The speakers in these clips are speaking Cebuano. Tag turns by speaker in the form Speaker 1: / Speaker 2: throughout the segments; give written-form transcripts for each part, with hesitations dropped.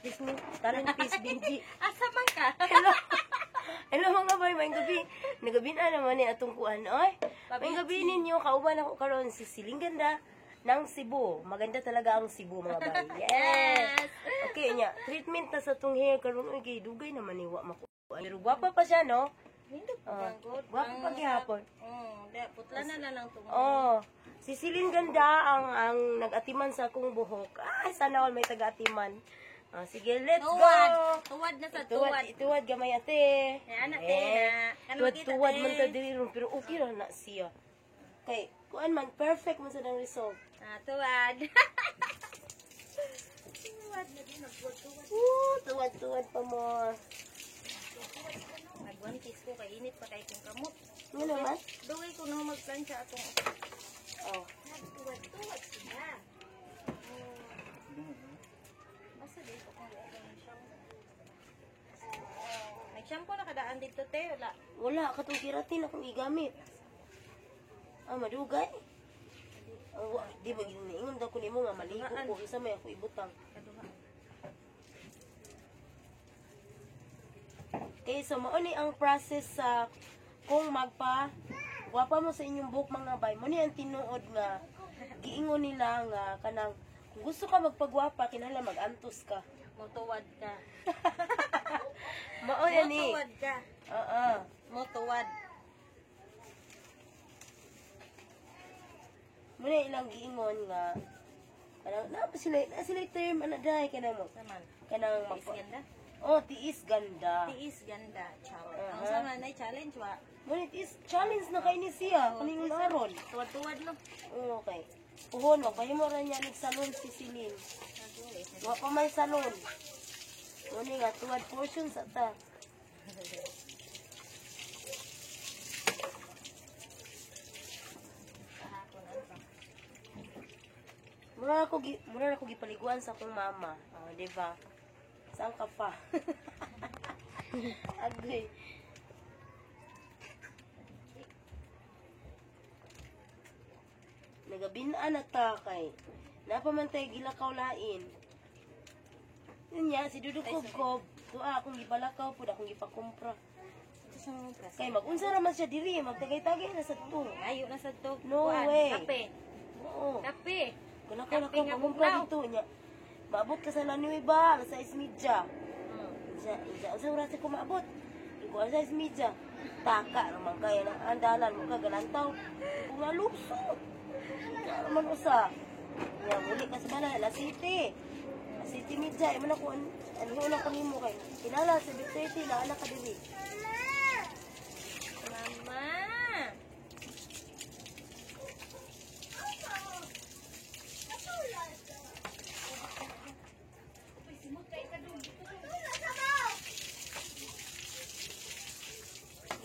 Speaker 1: Disney, talent piece, Benji.
Speaker 2: Asa man ka?
Speaker 1: Hello. Hello mga bay, maayong gabi. Nagabi na naman ni atong kuan oy. Maayong gabi ninyo, kauban ako karon si Siling Ganda ng Cebu. Maganda talaga ang Cebu, mga bay. Yes. Okay nya, treatment na sa tong hair karon oy, kay dugay naman ni wa makuha. Pero gwapa pa siya, no?
Speaker 2: Nindot
Speaker 1: Oh,
Speaker 2: pa gud.
Speaker 1: gwapa pa gihapon.
Speaker 2: Oh, da putla na na lang tungo.
Speaker 1: Oh, si Siling Ganda ang nag-atiman sa akong buhok. Ay, sana all may taga-atiman. Ah, sige, let's
Speaker 2: Tuwad.
Speaker 1: go.
Speaker 2: Tuwad na sa
Speaker 1: Tuwad,
Speaker 2: tuwad.
Speaker 1: tuwad gamay ate.
Speaker 2: Eh, anak, te, na. Ano
Speaker 1: Tuwad,
Speaker 2: makita,
Speaker 1: tuwad
Speaker 2: te?
Speaker 1: man ta diri ron, pero okay ra na siya. Kay kuan man, perfect man sa nang result.
Speaker 2: Ah, tuwad. Tuwad na din, nagtuwad-tuwad.
Speaker 1: Woo, tuwad tuwad pa mo.
Speaker 2: Nag one piece ko kay init pa kay kong kamot.
Speaker 1: Ano naman?
Speaker 2: Dugay ko na magplansya atong
Speaker 1: Oh.
Speaker 2: nagtuwad-tuwad siya. Oh. Asa dito kung ang shampoo? Nag-shampoo na kadaan dito, te, wala.
Speaker 1: Wala katong keratin akong igamit. Ah, madugay. Oh, di ba ginaingon daw ko nimo nga maligo ko isa may ako ibutang.
Speaker 2: Kaduha.
Speaker 1: Okay, so mao ni ang process sa kung magpa gwapa mo sa inyong buhok, mga bay. Mo ni ang tinuod nga giingon nila nga kanang kung gusto ka magpagwapa, kinahanglan mag-antos ka.
Speaker 2: Motuwad ka.
Speaker 1: Mao yan ni.
Speaker 2: Motuwad ka.
Speaker 1: Oo.
Speaker 2: Motuwad.
Speaker 1: Mo ni ilang giingon nga kanang naa pa sila term ana day kanang mo
Speaker 2: Saman.
Speaker 1: kanang
Speaker 2: Tiis
Speaker 1: magpa
Speaker 2: ganda.
Speaker 1: Oh, tiis ganda.
Speaker 2: Tiis ganda. Charot.
Speaker 1: Aha.
Speaker 2: Ang sama na challenge wa.
Speaker 1: Mo ni tiis challenge na kay ni siya kaning aron.
Speaker 2: Tuwad-tuwad no.
Speaker 1: Oo, okay. Puhon, magpahimo ra niya nig salon si Celine. Wa pa may salon. Muni nga tuwad portion sa ta. Mura ako gipaliguan sa akong mama. Oh, di ba? Saan ka pa? Agoy. Nagabinaan na ta kay napamantay gilakaw lain. Yun niya, si Dudu Kob, tuwa akong gibalakaw pud akong gipakumpra.
Speaker 2: Ito sa mga press.
Speaker 1: Kay mag-unsa ra man siya diri, magtagay-tagay na sa to.
Speaker 2: Ayo na sa to.
Speaker 1: No
Speaker 2: Kuan,
Speaker 1: way.
Speaker 2: Kape.
Speaker 1: Oo.
Speaker 2: Kape.
Speaker 1: Kalakaw
Speaker 2: Kape
Speaker 1: lakaw
Speaker 2: nga
Speaker 1: pakumpra
Speaker 2: bugnaw.
Speaker 1: dito niya. Maabot ka sa La Nueva, alas 6:30. Isa, unsa oras ko maabot? Iko alas 6:30. Taka raman kaya ng andalan mo ka galantaw. Kung nga lusot. Ka raman usa. Nya muli ka sa balay alas 7. Alas 7:30, imo na ko ano na ko nimo kay. Kinala 7:30 na anak ka diri.
Speaker 2: Mama.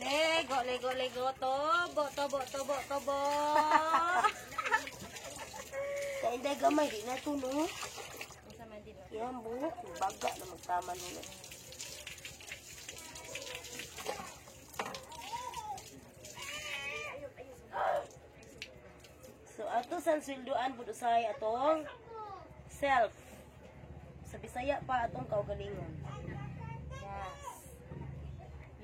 Speaker 2: Lego, lego, lego, tobo, tobo, tobo, tobo.
Speaker 1: Sa inday gamay di na to, no.
Speaker 2: Unsa man din, no?
Speaker 1: Iyang buhok baga na magtaman ulit. So ato sa sweldoan pud usahay atong self. Sa Bisaya pa, atong kaugalingon.
Speaker 2: Yes.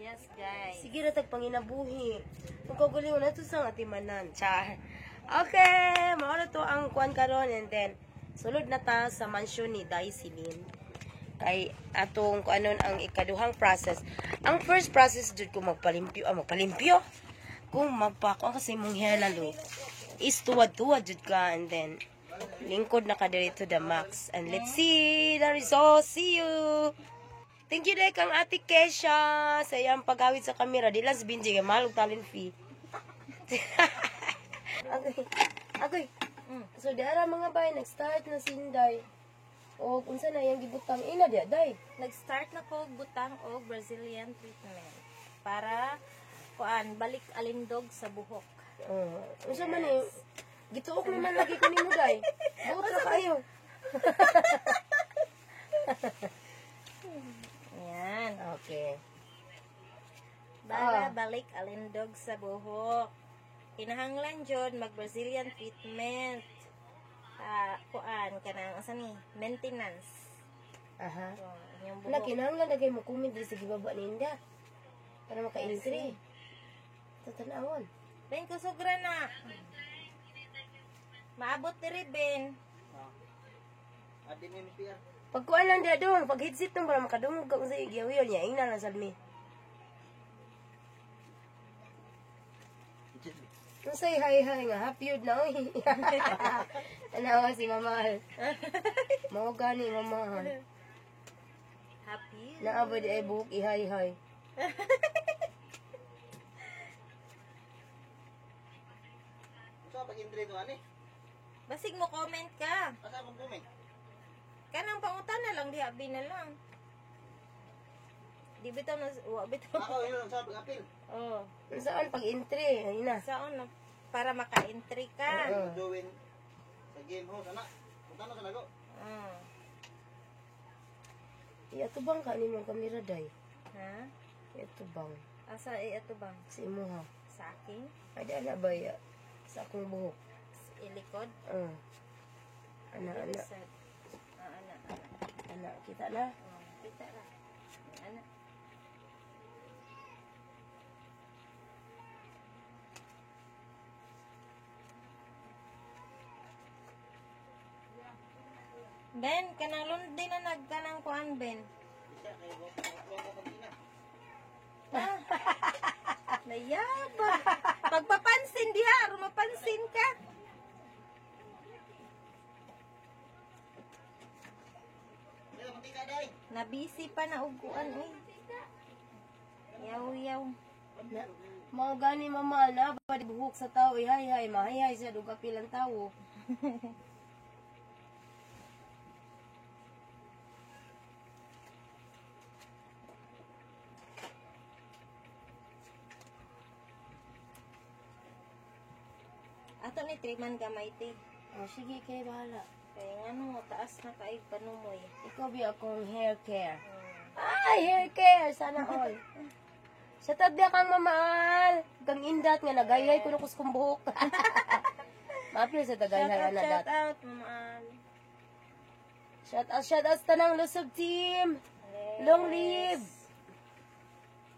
Speaker 2: Yes, guys.
Speaker 1: Sige ra tag panginabuhi. Kung kaugalingon ato sa atimanan. Char. Okay, mao na to ang kuan karon and then sulod na ta sa mansion ni Dai Celine. Kay atong kuanon ang ikaduhang process. Ang first process jud kung magpalimpyo, magpalimpyo. Kung magpakuan kasi mong hair lalo is tuwad-tuwad jud ka and then lingkod na ka diri to the max. And let's see the result. See you! Thank you kang Ate Kesha sa iyang paghawid sa kamera. Di lang si Benji kay mahal og talent fee. Agoy. Agoy. So diara mga bay, nag-start na si Inday. O unsa na iyang gibutang ina diya day?
Speaker 2: Nag-start na ko og butang og Brazilian treatment para kuan balik alindog sa buhok.
Speaker 1: Oh, unsa man eh? Gituok naman lagi ko nimo day. Buot ra kayo.
Speaker 2: Ayan.
Speaker 1: Okay.
Speaker 2: Para balik alindog sa buhok. Kinahanglan jud mag Brazilian treatment. Ah, kuan kanang asa ni maintenance.
Speaker 1: Aha.
Speaker 2: Oh, inyong
Speaker 1: Wala,
Speaker 2: buhok.
Speaker 1: kinahanglan na kayo mo comment diri sa gibaba ni Inda. Para maka-entry. Tatanawon.
Speaker 2: Ben, kusugra na. Maabot diri, Ben.
Speaker 3: Adi mi Miss PR.
Speaker 1: Pagkuan lang diya dong, pag headset nung para makadungog ka sa giyawiyon niya, ingna lang sad mi. Kung say hi hi nga, happy yun na oy. Tanawa si Mama. Mao gani Mama.
Speaker 2: Happy.
Speaker 1: Naa ba di ay buhok ihay hi.
Speaker 3: Unsa pag entry to ani?
Speaker 2: Basig mo comment ka.
Speaker 3: Asa akong comment?
Speaker 2: Kanang pangutan na lang diha bin na lang. Di bitaw na wa bitaw.
Speaker 3: Ako yun sa pag-appeal.
Speaker 2: Oh,
Speaker 1: Saan pag entry? Ayun na.
Speaker 2: saon na para maka-entry ka.
Speaker 1: Oo.
Speaker 3: Join sa game host ana. Punta na sa lago.
Speaker 2: Mm.
Speaker 1: Iatubang ka ni mong kamera day.
Speaker 2: Ha?
Speaker 1: Iatubang
Speaker 2: Asa ay ato bang?
Speaker 1: sa imuha.
Speaker 2: Sa akin?
Speaker 1: Ay di ana ba ya? Sa akong buhok.
Speaker 2: Sa ilikod?
Speaker 1: Ana ana
Speaker 2: Sa ana ana.
Speaker 1: ana kita na.
Speaker 2: Oh, kita ra. Ana. Ben, kanang lundi na nagkanang kuan, Ben.
Speaker 3: Isa kay ko ko kantina.
Speaker 2: Nayaba. Pagpapansin diha, rumapansin ka.
Speaker 3: Dili mantika dai.
Speaker 2: Nabisi pa na uguan, uy. Yaw, yaw.
Speaker 1: Na, mao gani mama na ba di buhok sa tao ihay hay mahay sa duga pilang tawo.
Speaker 2: Ato ni triman gamay ti.
Speaker 1: Oh, sige kay bahala.
Speaker 2: Kaya nga no, taas na kaig panumoy.
Speaker 1: Ikaw bi akong hair care. Ay, hair care sana all. Sa tadya kang mamaal, kang indat nga nagayhay kuno kus kong buhok. Maapil sa
Speaker 2: Shout
Speaker 1: tagayhay
Speaker 2: out,
Speaker 1: ana
Speaker 2: shout
Speaker 1: dat.
Speaker 2: out, Mama Al.
Speaker 1: Shout out sa tanang Lusob team. Long live.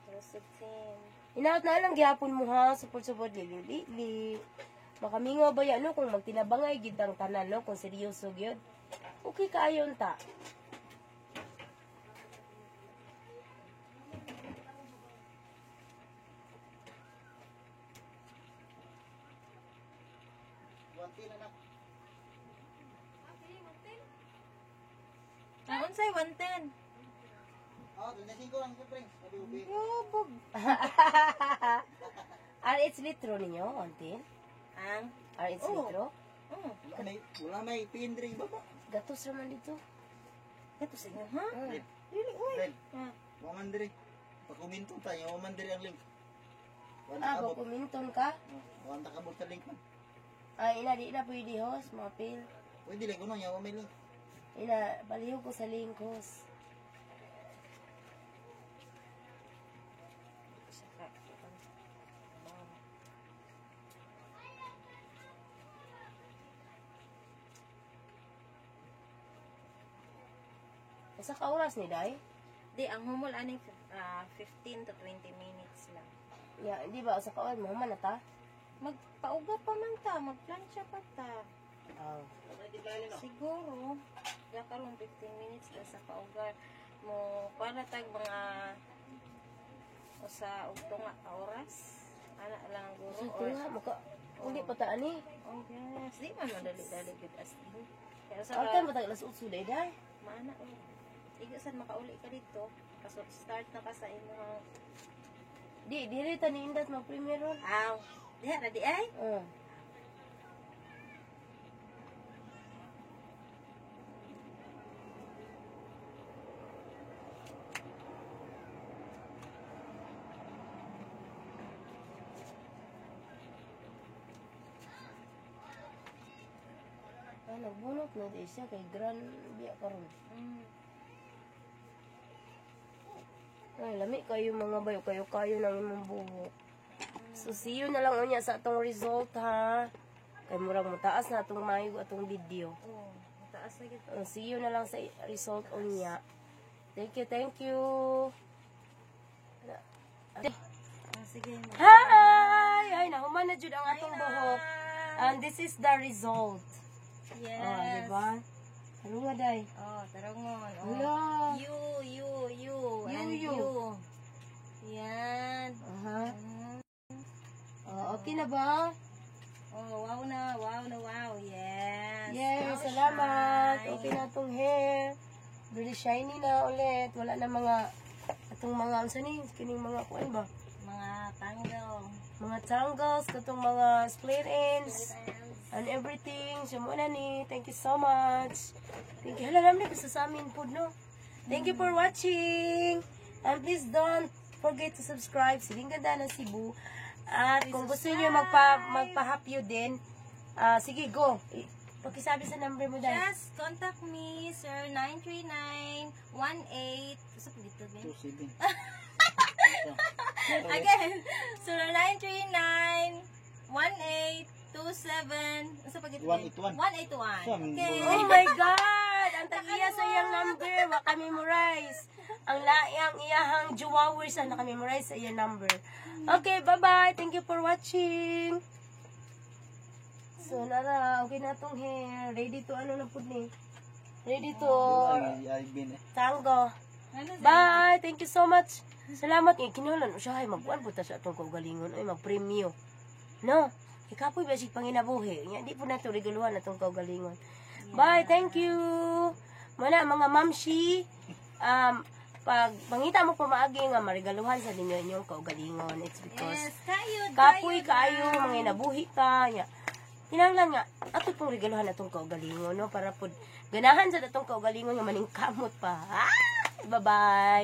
Speaker 2: Lusob team.
Speaker 1: Inaot na lang gihapon mo ha, support li li li. Makamingaw ba yan no kung magtinabangay gid ang tanan no kung seryoso gyud. Okay kaayon ta.
Speaker 3: Wanti na na.
Speaker 2: Ang unsay 110.
Speaker 3: Oh, 25 lang sa drinks. Sabi ubi.
Speaker 2: Yobog.
Speaker 1: RH litro ninyo, ontin?
Speaker 2: Ang
Speaker 1: RH
Speaker 2: Oo.
Speaker 1: litro?
Speaker 2: oh,
Speaker 3: Wala may pin drink baba.
Speaker 1: Gatos raman dito.
Speaker 2: kato sa inyo ha?
Speaker 3: Ben,
Speaker 2: Dili uy.
Speaker 3: Ben.
Speaker 2: Ah,
Speaker 3: Wa man diri. Pagkuminto tayo, wa man diri ang link. Wa
Speaker 1: Ah,
Speaker 3: na kabot.
Speaker 1: kuminton ka?
Speaker 3: Wa na kabot sa link man.
Speaker 1: Ah, ina, di na pwede host, mapil.
Speaker 3: Pwede lang kuno nya wa may link.
Speaker 1: Ina, baliw ko sa link host.
Speaker 2: saka.
Speaker 1: Sa ka oras ni Day?
Speaker 2: Di ang humol aning 15 to 20 minutes lang.
Speaker 1: Ya, di ba sa ka oras mahuman na ta?
Speaker 2: Magpauga pa man ta, magplansya pa ta.
Speaker 1: Oh.
Speaker 2: Siguro, ya karon 15 minutes na sa paugar mo para tag mga usa og tunga ka oras. Ana lang guro
Speaker 1: Sa
Speaker 2: or
Speaker 1: tunga maka uli pa ta ani.
Speaker 2: Oh yes, di man madali-dali gud as in. Kaya sa
Speaker 1: Ang time ba tag alas 8 day day?
Speaker 2: maana oh. Igo sad makauli ka dito. Kaso start na ka sa imong
Speaker 1: Di diri ta ni indat mag premiere ron.
Speaker 2: aw. Diha na di ay.
Speaker 1: Oh. Ah, nagbunot na di siya kay gran biya karon. Ay, lami kayo mga bayo, kayo kayo ng imong buhok. So, see you na lang unya sa atong result, ha? Kay murag mo taas na atong mayo atong video.
Speaker 2: Oh, taas. Taas na gid.
Speaker 1: Oh, see you na lang sa result unya. Thank you, thank you.
Speaker 2: Ah, sige.
Speaker 1: Hi! Ay, nahuman na jud ang atong buhok. And this is the result.
Speaker 2: Yes.
Speaker 1: Oh, diba? Ano nga, day?
Speaker 2: Oh, tarangon. Oh.
Speaker 1: Hala.
Speaker 2: You, you, you, and
Speaker 1: you.
Speaker 2: you. Yan.
Speaker 1: Aha. Oh, okay na ba?
Speaker 2: Oh, wow na, wow na, wow. Yes.
Speaker 1: Yes,
Speaker 2: Wow,
Speaker 1: salamat.
Speaker 2: shine.
Speaker 1: Okay na atong hair. Very shiny na ulit. Wala na mga atong mga unsa ni kining mga kuan ba?
Speaker 2: Mga tangle.
Speaker 1: Mga tangles, katong mga split ends and everything. So mao na ni. Thank you so much. Thank you. Hala namin ko sa amin pod, no. Thank you for watching. And please don't forget to subscribe. Siling Ganda ng Cebu. At kung gusto niyo magpa-hapyo din, ah, sige, go. Pakisabi sa number mo dahil.
Speaker 2: Just contact me, sir, 939-18. Sa dito, Ben?
Speaker 3: 27.
Speaker 2: Again, 0939 1827. Sa pag
Speaker 3: 181.
Speaker 2: 181. Okay.
Speaker 1: Oh my God! Ang tag-iya sa iyang number, wa ka-memorize. Ang laing iyahang jewowers ang naka-memorize sa iyang number. Okay, bye-bye. Thank you for watching. So, nara, okay na tong hair. Ready to ano na pud ni? Ready to
Speaker 3: Ay, ay, bin eh.
Speaker 1: tango.
Speaker 2: Ano?
Speaker 1: Bye! Thank you so much. Salamat. Eh, kinahanglan usahay magkuan po ta sa atong kaugalingon ay magpremyo. No? Ikapoy ba sig panginabuhi? Nya di po nato regaluhan atong kaugalingon. Bye, thank you. Muna mga mamshi, pag pangita mo pamaagi nga maregaluhan sa ninyo inyong kaugalingon. It's because
Speaker 2: Yes, kayo,
Speaker 1: kapoy kaayo mga inabuhi ta nya. Kinahanglan nga ato pong regaluhan atong kaugalingon, no, para pud ganahan sa atong kaugalingon nga maningkamot pa. Ah! Bye-bye.